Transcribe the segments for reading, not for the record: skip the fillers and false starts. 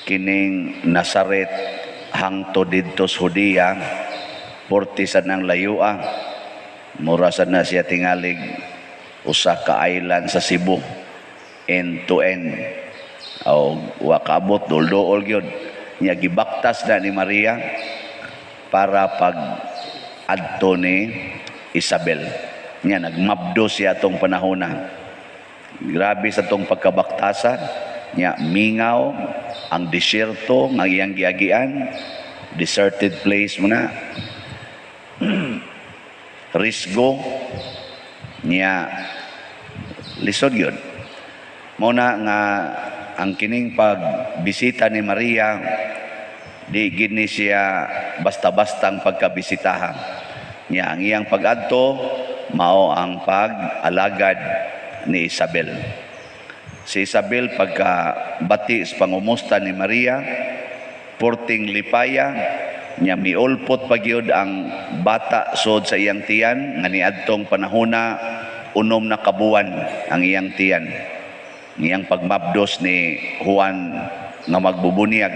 Kining Nazaret hangtod didto sa Judea, 40 sa nang layua. Mura sad na siya tingalig usa ka island sa Cebu, end to end. O wa kaabot, duol-duol gyud. Nya gibaktas na ni Maria para pag adto ni Isabel. Nya nagmabdo siya atong panahona. Grabe sa tong pagkabaktasa nya, mingaw ang disyerto nga iyang giagian, deserted place mo na. Risgo niya, lisod yun. Mao na nga ang kining pagbisita ni Maria, di gid ni siya basta-bastang pagkabisitahan niya. Ang iyang pag-adto mao ang pag-alagad ni Isabel. Si Isabel, pagka bati sa pangumusta ni Maria, porting lipaya niya, miulpot pa gyud ang bata sod sa iyang tiyan nga niadtong panahona 6 na kabuwan ang iyang tiyan. Iyang pagmabdos ni Juan nga magbubunyag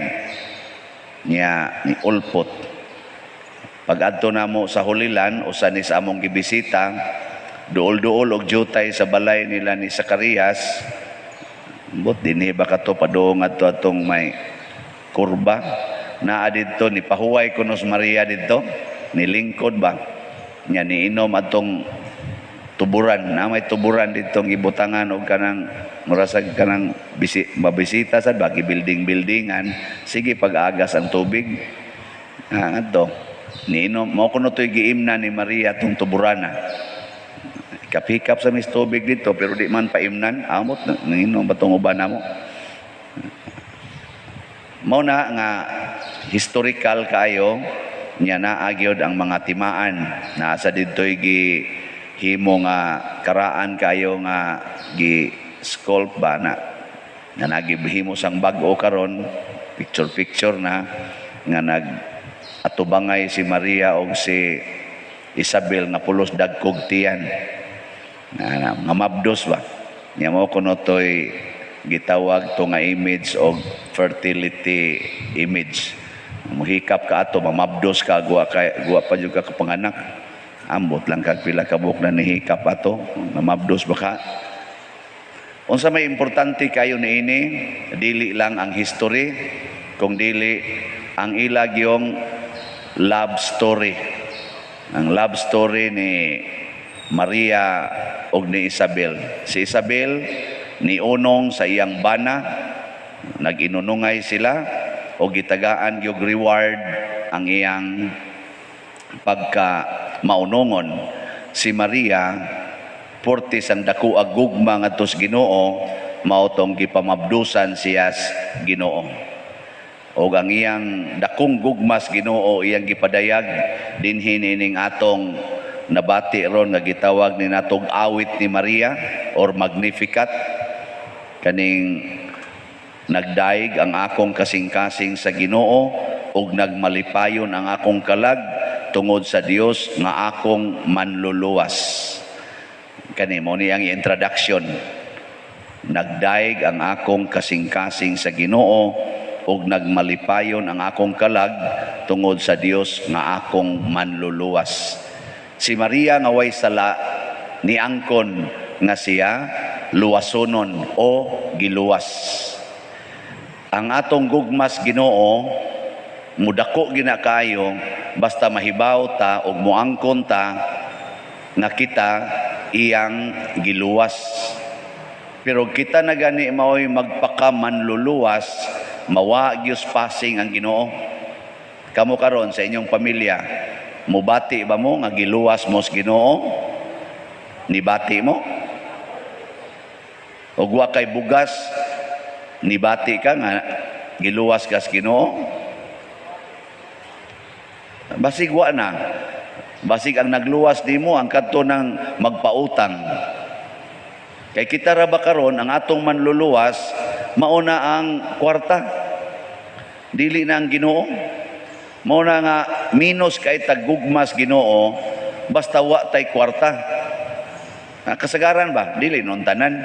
niya, ni ulpot. Pag-adto namo sa Holy Land, usa ni sa among gibisita, duol-duol og jutay sa balay nila ni Zacarias. But dinhi ba kato padung adto atong may kurba naa didto, ni pahuway kuno si Maria didto, nilingkod ba nya, niinom atong tuburan na may tuburan didtong gibutangan og kanang murasag kanang bisi, mabisita sad ba, building buildingan, sige pag-agas ang tubig. Ah, adto niinom, mao kuno to'y giimna ni Maria tong tuburana. Hikap-hikap sa mis tubig dito pero di man paimnan, amot nanginom ba tong uban namo. Mao na nga historical kaayo nya, naa gyud ang mga timaan naa sa didto'y gi himo nga karaan kayo nga gi sculpt ba na nga nagihimo sang bag-o karon, picture picture na nga nag atubangay si Maria og si Isabel nga pulos dagkog tiyan nga, nga mabdos ba nya. Mo kuno toy gitawag to nga image og fertility image. Muhikap ka ato, mamabdos ka, guwa kay guwa pa jud ka kapanganak. Ambot lang kag pila ka buok na nihikap ato, mamabdos ba ka. Unsa may importante kayo niini, dili lang ang history kung dili ang ila gyong love story, ang love story ni Maria ug ni Isabel. Si Isabel niunong sa iyang bana, nag-inunungay sila o gitagaan gyud reward ang iyang pagka maunongon. Si Maria, portis ang dako ag gugma ngadto sa Ginoo, mao tong gipamabdusan siya sa Ginoo. Og ang iyang dakong gugma sa Ginoo iyang gipadayag dinhi nining atong nabati ron nga gitawag ni natog awit ni Maria or Magnificat, kaning "Nagdaig ang akong kasing-kasing sa Ginoo ug nagmalipayon ang akong kalag tungod sa Dios nga akong manluluwas." Kani mo ni ang introduction. "Nagdaig ang akong kasing-kasing sa Ginoo ug nagmalipayon ang akong kalag tungod sa Dios nga akong manluluwas." Si Maria nga way sala niangkon nga siya luwasonon o giluwas. Ang atong gugmas Ginoo mudako gina kayo basta mahibaw ta og moangkon ta nga kita iyang giluwas. Pero kita na gani mao'y magpakamanluluwas, mawa gyud passing ang Ginoo. Kamo karon sa inyong pamilya, mubati ba mo nga giluwas mo sa Ginoo? Nibati mo? Og wa kay bugas, nibati ka nga giluwas ka sa Ginoo? Basig wa na. Basig ang nagluwas nimo ang kadto ng magpautang. Kay kita ra ba karon, ang atong manluluwas mao na ang kwarta. Dili na ang Ginoo. Mao na nga minus kay tagugmas Ginoo basta wa tay kwarta. Ah, kasagaran ba? Dili non tanan.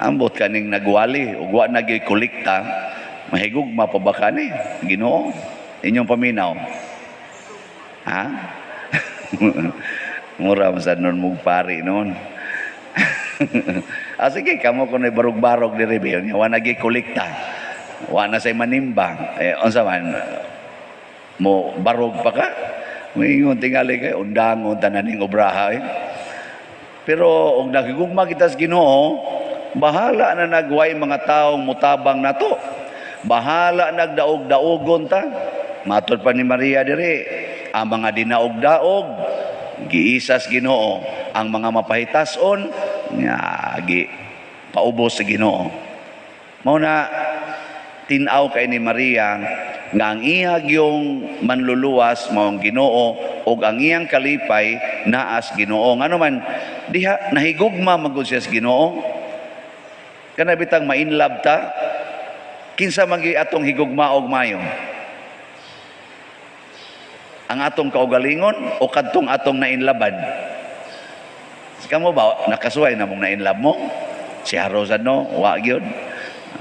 Ambot kaning nagwali ug wa na gyud kolekta, Mahigugma pa ba ka ni Ginoo? Inyong paminaw. Ha? Mura man sad nun mug pari noon. Ah, sige, kamo kuno'y barog-barog diri ba nya wa nagi kolekta. Wa na say manimba. Eh, unsa man mo barog pa ka? Moingon tingali kay undangon tanan ning obraha eh. Pero og nagigugma kita sa Ginoo, bahala na nagway mga taong mutabang nato. Bahala nagdaog-daogon ta. Matod pa ni Maria diri, ang mga dinaog-daog giisas Ginoo, ang mga mapahitason nga gi paubos sa Ginoo. Mao na tin-aw kay ni Maria nga ang iya gyung manluluwas mao ang Ginoo ug ang iyang kalipay naa sa Ginoo. Ngano man diha nahigugma man gud siya sa Ginoo. Kana bitang ma-inlove ta, kinsa man gyud atong higugmaog mayo? Ang atong kaugalingon o kadtong atong nainlaban? Kamo ba nakasuway na mong nainlove mo? Si Harosa no, wa gyud.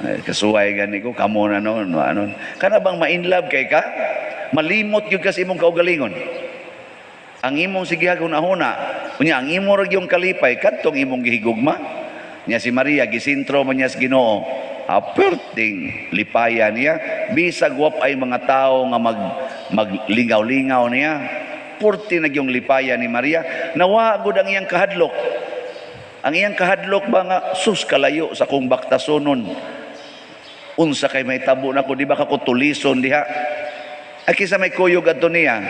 Ay, kasuway gani ko kamo na no, no ano. Kana bang ma-inlove kay ka? Malimot gyud ka sa imong kaugalingon. Ang imong sigihag hunahuna, unya ang imo ra gyung kalipay kadtong imong gihigugma. Nya si Maria gisintro man niya sa Ginoo. Aperting lipaya niya bisag wa ay mga tao nga maglingaw-lingaw niya. Purti na gyung lipaya ni Maria. Nawa gud ang iyang kahadlok. Ang iyang kahadlok ba nga sus kalayo sa kong baktasonon. Unsa kay may tabo nako, di ba ka ko tulison diha? Ay kinsa may kuyog adto niya?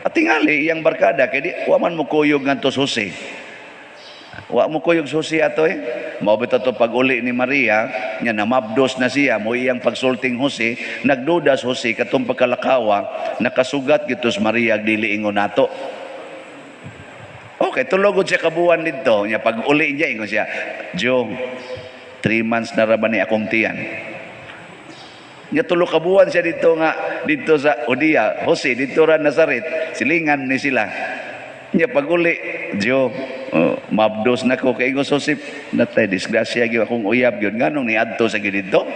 At tingali iyang barkada kay di wa man mo kuyog ngadto sa Jose. Wa mo kuyog sa Jose ato eh. Mao bitaw to pag-uli ni Maria, nya namabdos na siya mo iyang pagsulting Jose, nagduda si Jose katong pagkalakawa, nakasugat gito si Maria dili ingon nato. Okay, tulog siya kabuan didto. Nya pag uli niya ingon siya, "Jo, 3 months na ra ba ni akong tiyan?" Nya tulo ka buwan siya dito nga dito sa Judea, Jose dito ra Nazaret, silingan ni sila. Nya pag uli, "Jo, oh, mabdos na ko." Kay ingon Joseph, "Natay disgrasya gyud akong uyab gyud nganong niadto sa gyud didto."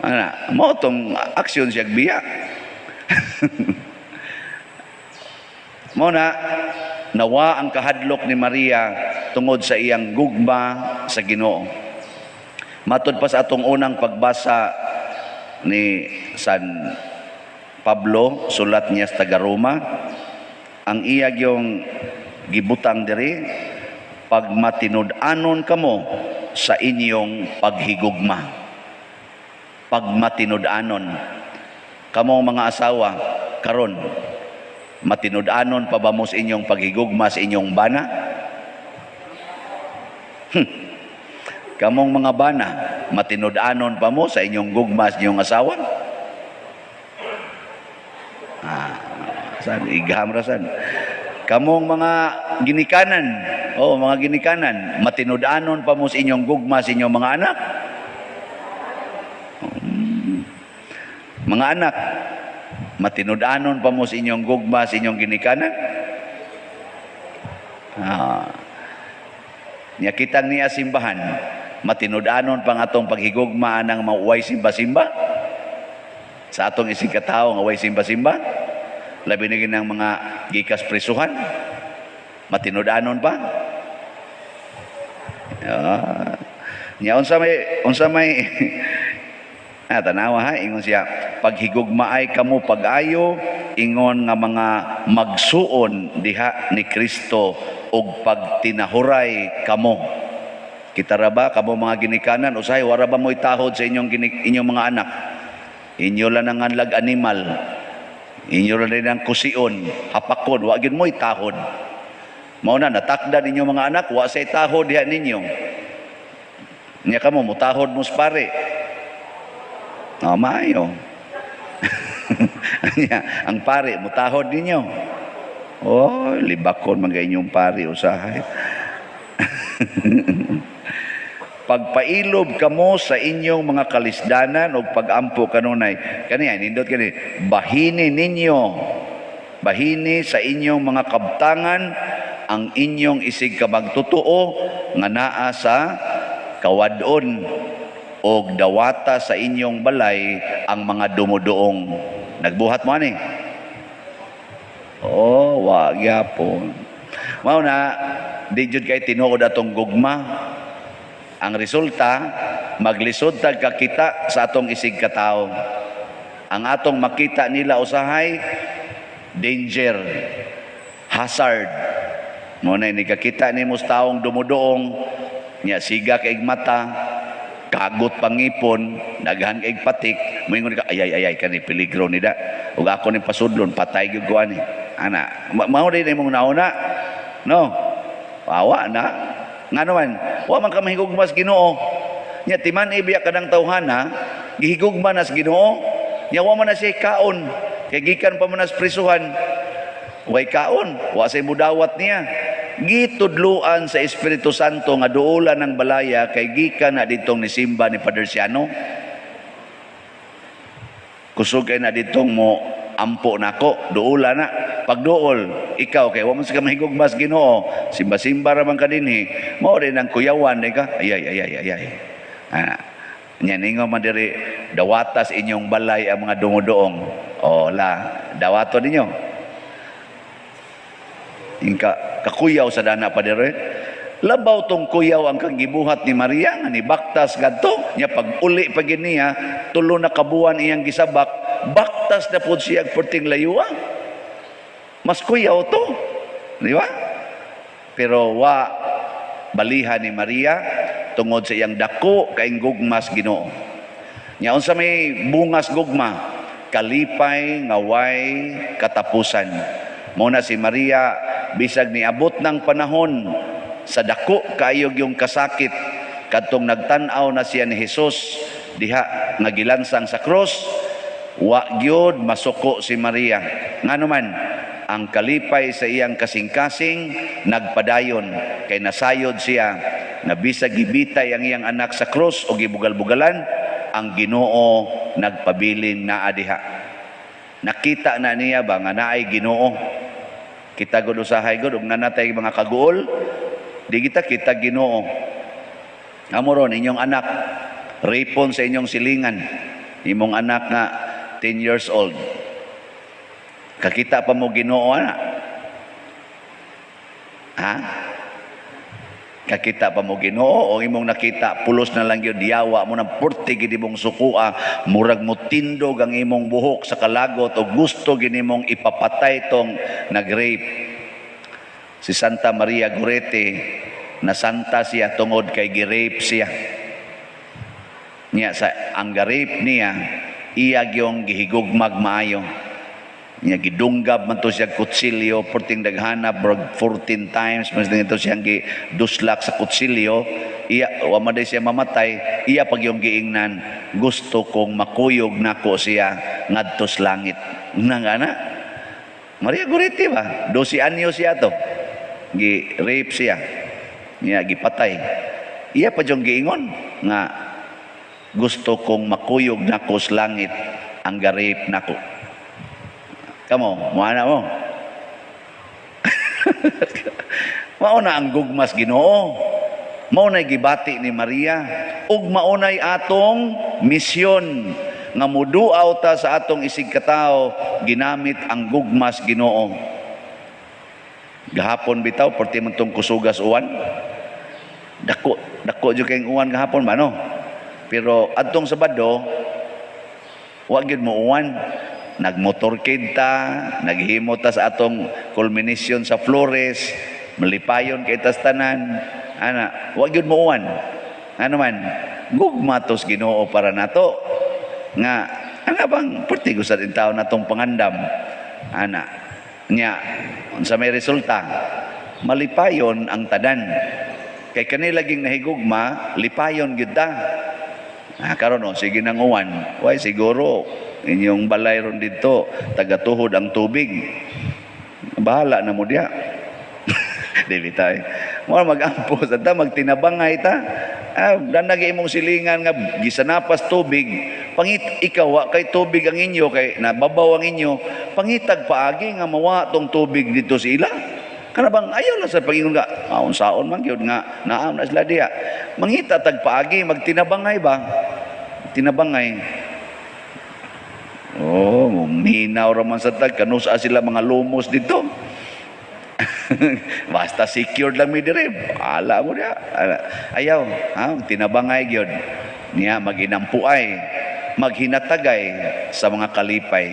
Ana, mao tong aksyon siya biya. Mao na nawa ang kahadlok ni Maria tungod sa iyang gugma sa Ginoo. Matod pa sa atong unang pagbasa ni San Pablo, sulat niya sa taga Roma, ang iya yung gibutang diri, pagmatinud-anon kamo sa inyong paghigugma. Pagmatinud-anon. Kamo mga asawa, karon matinud-anon pa ba mo sa inyong paghigugma sa inyong bana? Kamong mga bana, matinud-anon pa mo sa inyong gugma sa inyong asawa? Ah, san igham ra san. Kamong mga ginikanan, oh, mga ginikanan, matinud-anon pa mo sa inyong gugma sa inyong mga anak? Mga anak, matinud-anon pa mo sa inyong gugma sa inyong ginikanan? Ah. Nya kitang niya simbahan, matinud-anon pang atong paghigugma ng mauway simba-simba? Sa atong isig katao nga way simba-simba? Labi na ng mga gikas prisuhan? Matinud-anon pa? Ah. Nya unsa may ah, tanawa ha, ingon siya, paghigugmaay kamo pag-ayo ingon nga mga magsuon diha ni Kristo ug pagtinahuray kamo. Kita ra ba kamo mga ginikanan usahay wara ba mo'y tahod sa inyong inyong mga anak? Inyo lang ang lag animal. Inyo lang din ang kusion, hapakon, wa gyud mo'y tahod. Mao na natakdan ninyo mga anak, wa say tahod diha ninyo. Nya kamo mutahod mo sa pare. Oh, maayo. Nya, ang pare mutahod ninyo. Oh, libakon man kay inyong pare usahay. Pagpailob kamo sa inyong mga kalisdanan o pagampo kanunay. Kaniya, nindot kani, bahini ninyo, bahini sa inyong mga kabtangan ang inyong isig kamagtotoo nga naa sa kawadon. Og dawata sa inyong balay ang mga dumuduong. Nagbuhat mo ani? Oh, wa gyapon. Mao na di jud kay tinuod atong gugma. Ang resulta, maglisod tag kakita sa atong isig katawo. Ang atong makita nila usahay, danger, hazard. Mao na ni kakita nimo sa taong dumuduong nya, siga kay mata, kagot pangipon, daghan kay patik, moingon ka, "Ayay, ayay, kani peligro ni da. Ug ako ni pasudlon, patay gyud ko ani." Ana, mao din imong nauna. No? Awa na. Ngano man, wa man ka mahigugma sa Ginoo. Nya timan ibiya kadang tawhana, gihigugma na sa Ginoo. Nya wa man na siya kaon. Kay gikan pa man na sa prisuhan. Way kaon, wa say mudawat niya. Gitudluan sa Espiritu Santo nga duolan ng balaya kay gikan na ditong nisimba ni Father Siano. Kusog kay na ditong mo ampo nako, duola na. Pagduol, ikaw kay wa man sa ka mahigugma sa Ginoo, simba-simba ra man ka dinhi, mao rin ang kuyawan di ka. Ayay, ayay, ayay. Ah, nya ningo man diri, dawatas inyong balay ang mga dumuduong. O la, dawato ninyo. Ingka kakuyaw sa dana pa diri. Labaw tong kuyaw ang kang gibuhat ni Maria nga ni baktas kadto nya, pag uli pa gid niya, 3 na kabuan iyang gisabak, baktas na pud siya perting layua. Mas kuyaw to, di ba? Pero wa baliha ni Maria tungod sa iyang dako kaing gugmas Ginoo. Nya unsa may bungas gugma? Kalipay nga way katapusan. Mao na si Maria, bisag niabot ng panahon sa dako kaayog yung kasakit kadtong nagtan-aw na siya ni Jesus diha nga gilansang sa krus, wa gyud masuko si Maria. Ngano man, ang kalipay sa iyang kasing-kasing nagpadayon kay nasayod siya na bisag gibitay ang iyang anak sa krus o gibugal-bugalan, ang Ginoo nagpabilin naa diha. Nakita na niya ba nga naay Ginoo. Kita gud usahay gud ug nanatay mga kaguol, di kita kita Ginoo. Amo ron inyong anak ripon sa inyong silingan, imong anak nga 10 years old, kakita pa mo Ginoo ana? Ha, kakita pa mo Ginoo o imong nakita pulos na lang gyud yawa mo nang purti gid imong sukua, murag mo tindog ang imong buhok sa kalagot o gusto gid nimong ipapatay tong nag-rape? Si Santa Maria Goretti, na santa siya tungod kay gi-rape siya. Niya sa ang ga-rape niya, iya gyong gihigugmag maayo. Niya gidunggab man to siya kutsilyo perting daghana, brog 14 times mas nito siyang giduslak sa kutsilyo. Iya wa man day siya mamatay, iya pag yung giingnan, "Gusto kong makuyog nako siya ngadto sa langit." Nang ana Maria Goretti ba, 12 anyo siya to gi rape siya, niya gipatay, iya pa yung giingon nga gusto kong makuyog nako sa langit ang ga-rape nako. Kamo, muana mo. Mao na ang gugmas Ginoo. Mao na gibati ni Maria ug mao na'y atong misyon nga muduaw ta sa atong isig katawo ginamit ang gugmas Ginoo. Gahapon bitaw perti man tong kusugas uwan. Dako dako jud kayong uwan gahapon ba, no? Pero adtong Sabado wa gyud mo uwan. Nagmotorcade ta, naghimo ta sa atong culmination sa Flores, malipayon kay tas tanan. Ana, wa gyud mo uwan. Ano man, gugma tos Ginoo para nato. Nga, ana bang perti sa din tao natong pangandam. Ana, nya, unsa may resulta? Malipayon ang tanan. Kay kanila ging nahigugma, lipayon gyud ta. Ah, karon oh, sige nang uwan. Way siguro inyong balay ron dito, tagatuhod ang tubig. Bahala na mo diya. Dili tayo. Mo mag-ampo sa ta, magtinabangay ta. Ah, danag imong silingan nga gisanapas tubig, pangit ikaw wa kay tubig ang inyo kay nababaw ang inyo, pangitag paagi nga mawa tong tubig dito sa ila. Kana bang ayaw lang sa Panginoon nga, ah, unsaon man gyud nga naam na sila diya. Mangita tag paagi, magtinabangay ba? Tinabangay. Oh, minaw ra man sa tag kanusa sila mga lumos dito. Basta secured lang mi diri. Ala mo diha. Ala. Ayaw, ha? Tinabangay gyud. Niya maginampuay, maghinatagay sa mga kalipay.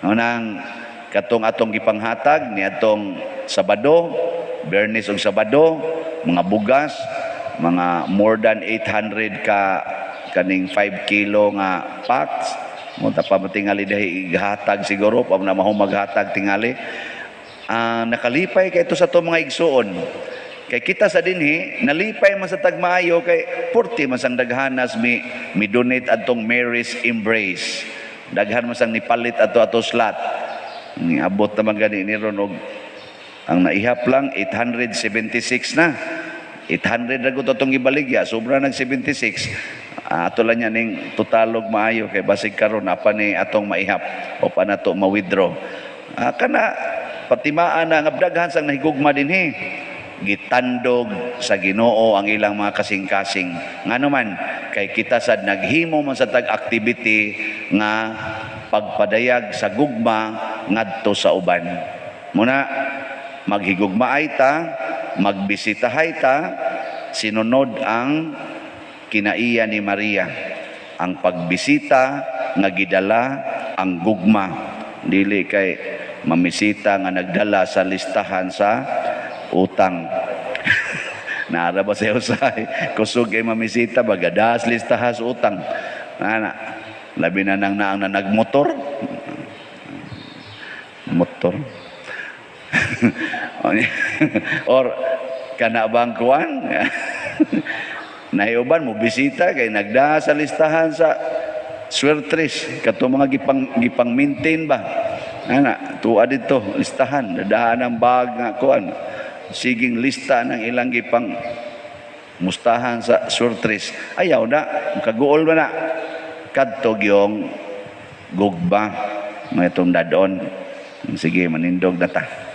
Nang katong atong gipanghatag ni atong Sabado, Biyernes ug Sabado, mga bugas, mga more than 800 ka kaning 5 kilo nga packs mo ta pa tingali dahi ighatag siguro pa na maho maghatag tingali. Ah, nakalipay kay ito sa ato, mga igsuon, kay kita sa dinhi nalipay man sa tagmaayo kay 40 man sang daghanas mi donate adtong Mary's Embrace. Daghan man sang nipalit ato ato slot. Niabot naman gani ni ron og ang naihap lang 876 na. 800 ra gud atong gibaligya, sobra nag 76. Ah, ato lang niya ning totalog maayo kay basig karon apa ni atong maihap o pa nato ma-withdraw. Ah, kana patimaan na nga daghan sang nahigugma dinhi. Gitandog sa Ginoo ang ilang mga kasing-kasing. Ngano man kay kita sad naghimo man sa tag activity nga pagpadayag sa gugma ngadto sa uban. Muna maghigugmaay ta, magbisitahay ta, sinunod ang kinaiya ni Maria. Ang pagbisita nga gidala ang gugma. Dili kay mamisita nga nagdala sa listahan sa utang. Naara ba sa usahay? Kusog kay mamisita, bagadas listahan sa utang. Nana, labi na nang naang na nagmotor. Motor. Or kana bang kuan? Nahiuban mo bisita kay nagda sa listahan sa swertres kato mga gipang maintain ba. Ana, tuwa dito listahan, dadahan ang bag nga kuan. Siging lista ng ilang gipang mustahan sa swertres. Ayaw na, kaguol ba na. Kadto gyong gugma mga itong dadon. Sige, manindog na ta.